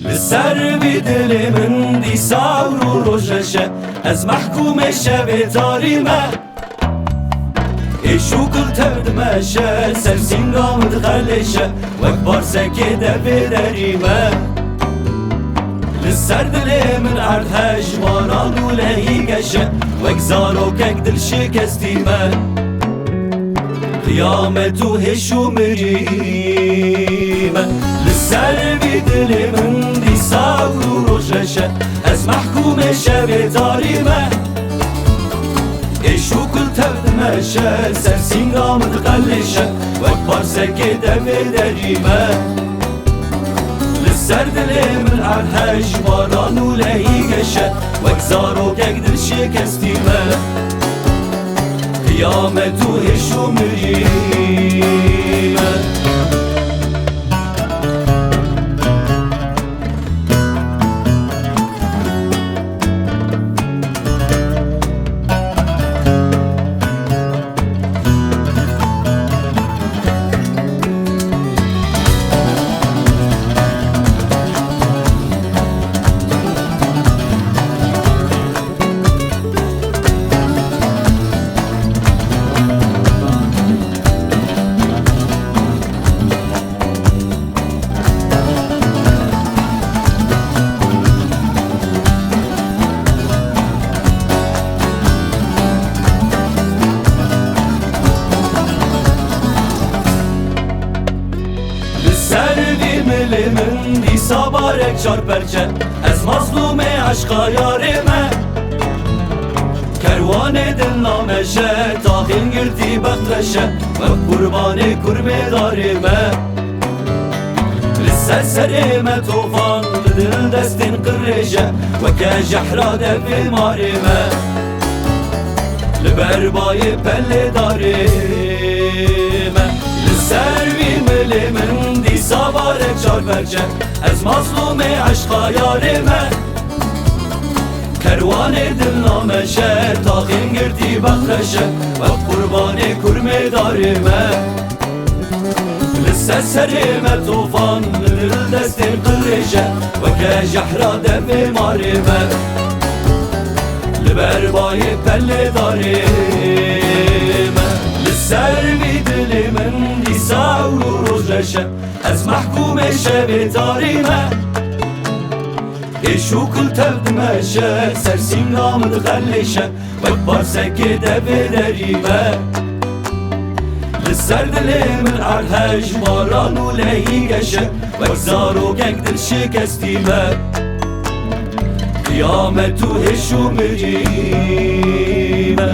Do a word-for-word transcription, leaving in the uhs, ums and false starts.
Li ser vî dilê min dîsa û roj veşe, ez mehkûmê şevê tarî me. Êş û kul tev dimeşe, ser sînga min dixelêşe, wek barsekê devê derî me. Li ser dilê min erd heş, baran û lehî geşe, wek zarokek dilşikestî me. Qiyamet û hêş û mirî me. Li ser vî dilê min dîsa û roj veşe, ez mehkûmê şevê tarî me. Êş û kul tev dimeşe, ser sînga min diqelêşe, wek barsekê devê derî me. Li ser dilê min erd heş, baran û lehî geşe, wek zarokek dilşikestî me. Qiyamet û hêş û mirî me. Li ser vî milê min dîsa barek çar perçe, ez mazlûmê eşqa yarê me. Kerwanê dil nameşe, taxîn girtî bextreşe, wek qurbanê kurmê darê me. Li ser serê me tofan, li dil destên qirêje, weke jehra devê marê me. Li ber bayê pelê darê me. Li ser vî milê min dîsa barek çar perçe, ez mazlûmê eşqa yarê me. Kerwanê dil nameşe, taxên girtî bexreşe, wek qurbanê kurmê darê me. Li ser serê me tofan, li dil destên qirêje, weke jehra devê marê me. Li ber bayê pelê darê me. Li ser vî dilê min dîsa û roj reşe, ez mehkûmê şevê tarî me. Êş û kul tev dimeşe, ser sînga min dixelêşe, wek barsekê devê derî me. Li ser dilê min erd heş, baran û lehî geşe, wek zarokek dilşikestî me. Qiyamet û hêş û mirî me.